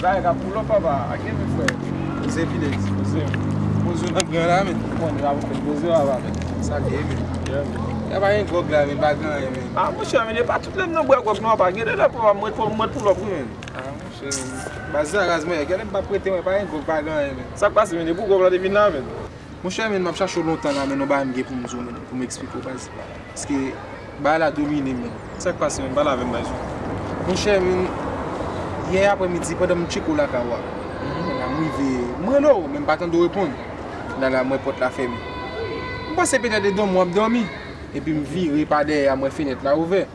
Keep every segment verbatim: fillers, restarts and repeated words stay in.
Bagay ka pull up, papa. A gen men, frè. Poze, Pilex. Poze. Poze nan gran la, men. Bon, la pou fè poze, papa, men. Sa gen, men. Ya, men. Ya pa gen gwòg la, men, pa gen anyen, men. Ah, monchè, men, e pa tout lè m nan bwè gwòg, non, papa. Gen de lè, papa, mwen, mwen pull up, wi, men. Ah, monchè, men. Baz la raz, mwen. Gen lè m pa prete, mwen, pa gen gwòg, pa gen anyen, men. Sa k pase, men? E pou gwòg la te vin la, men? Monchè, men, m ap chache w lontan la, men, yon bagay m gen pou m di w, men, pou m eksplike w, baz. Paske bagay la domine m, men. Sa k pase, men? Pale avè m, baz. Monchè, men, yè aprèmidi, pandan m tcheke w lakay ou a, la, m rive, m rele w, men m pa tande w reponn. La, la, m wè pòt la fèmen. M panse petèt e dòmi w ap dòmi. Epi m vire pa dèyè a, m wè fenèt la ouvè.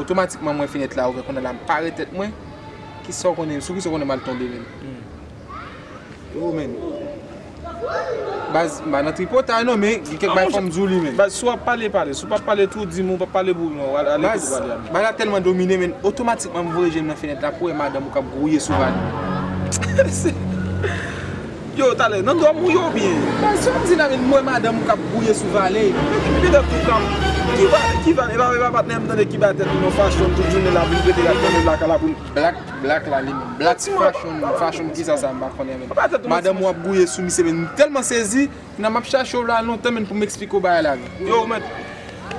Otomatikman, m wè fenèt la ouvè. Kounye a la, m pare tèt mwen. Kisa w konnen, sou kisa w konnen m al tonbe, men? Yo, men. Baz, m pa nan tripotay non, men gen kèk bagay fò m di w li, men. Baz, si w ap pale, pale. Si w p ap pale tou, di m ou p ap pale pou non. Ale kote w pale a, men. Bagay la tèlman domine, men. Otomatikman, m voye je m nan fenèt la pou wè madanm ou k ap gouye sou vale. Yo, talè, nan dòm ou ye oubyen? Baz, sa w ap di la, men, m wè madanm ou k ap gouye sou vale. Men ki pidòt ou k ap, ki va, ki va, e pa, e pa patnè m tande ki bay tèt li nan fashion tout jounen la pou l prete l ap tande lakay la pou l. Black, black la li menm. Black fashion, fashion kisa sa m pa konnen menm. Madanm ou ap gouye sou misye, men m tèlman sezi, nan m ap chache w la lontan, men pou m eksplike w bagay la, men. Yo, ou mèt,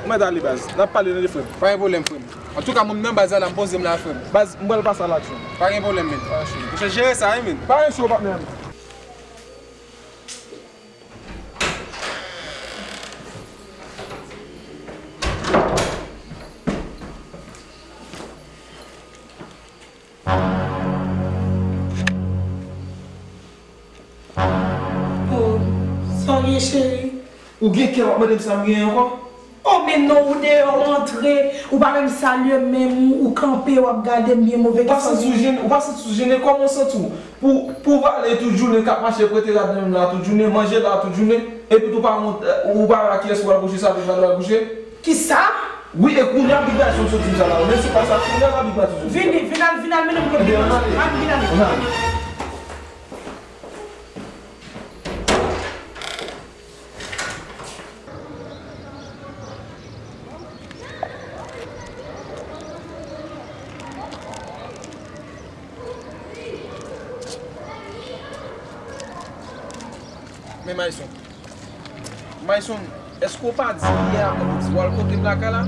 ou mèt ale, baz. N ap pale tande, frè m. Pa gen pwoblèm, frè m. Antouka, mwen menm baz la, m poze m la, frè m. Baz, m pral pase a laksyon. Pa gen pwoblèm, men. Monchè, jere sa, wi, men. Pa gen cho, patnè m. Oh, sa w ye, cheri? Ou gen kè w ap mande m sa m genyen ankò? Oh, men non, ou deyò, ou antre, ou pa menm salye m menm, ou kanpe, w ap gade m byen move. Ou pa santi w jennen? Ou pa santi w jennen? Kòman w santi w? Pou, pou vale tout jounen, k ap mache prete rad nan men m la tout jounen, manje la tout jounen, epi tou pa wont, ou pa wè a kiyès ou al kouche, sa tout vale al kouche? Kisa? Wi, e kounye a Big Bad sot di m sa la, men se pa sa, kounye a la Big Bad sot di m sa. Vini, vin al, vin al mennen m kote Big Bad. Ann ale. Ann, vin ale. Ann ale. Men Mayson. Mayson, èske w pa di yè aprèmidi w al kote m lakay la?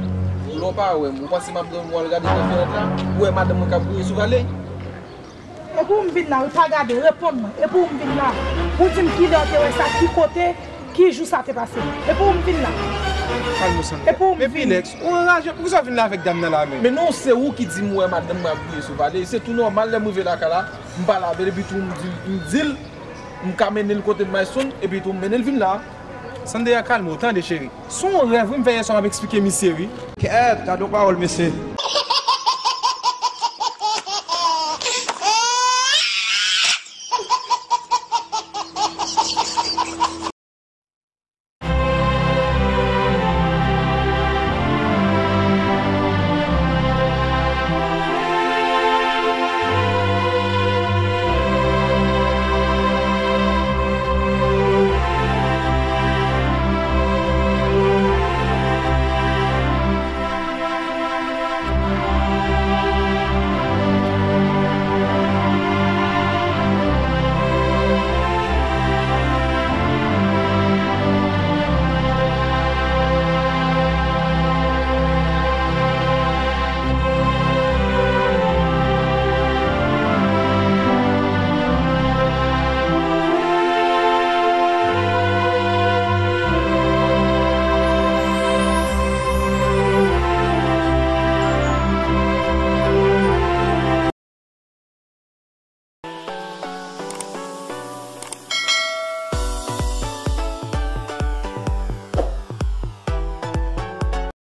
Lè w pa wè m, ou panse m ap dòmi, w al gade nan fenèt la, ou wè madanm mwen k ap gouye sou vale? E pou ou m vin la, wi, pa gade, reponn mwen. E pou ou m vin la. Pou w di m kilè w te wè sa, ki kote, ki jou sa te pase. E pou ou m vin la. Kalme w, Sandra. E pou ou m vin. Men Pilex, ou anraje, poukisa w vin la avèk dam nan la menm? Men non, se ou ki di m ou wè madanm mwen ap gouye sou vale. Se tou nòmal, lè m rive lakay la, m pale avè l, epi tou m di, m di l, m ka mennen l kote Mayson, epi tou m mennen l vin la. Sandra, kalme w, tande, cheri. Se yon rèv, wi, m fè yè swa, m ap eksplike misye, wi. Kèt, gade yon pawòl, mesye.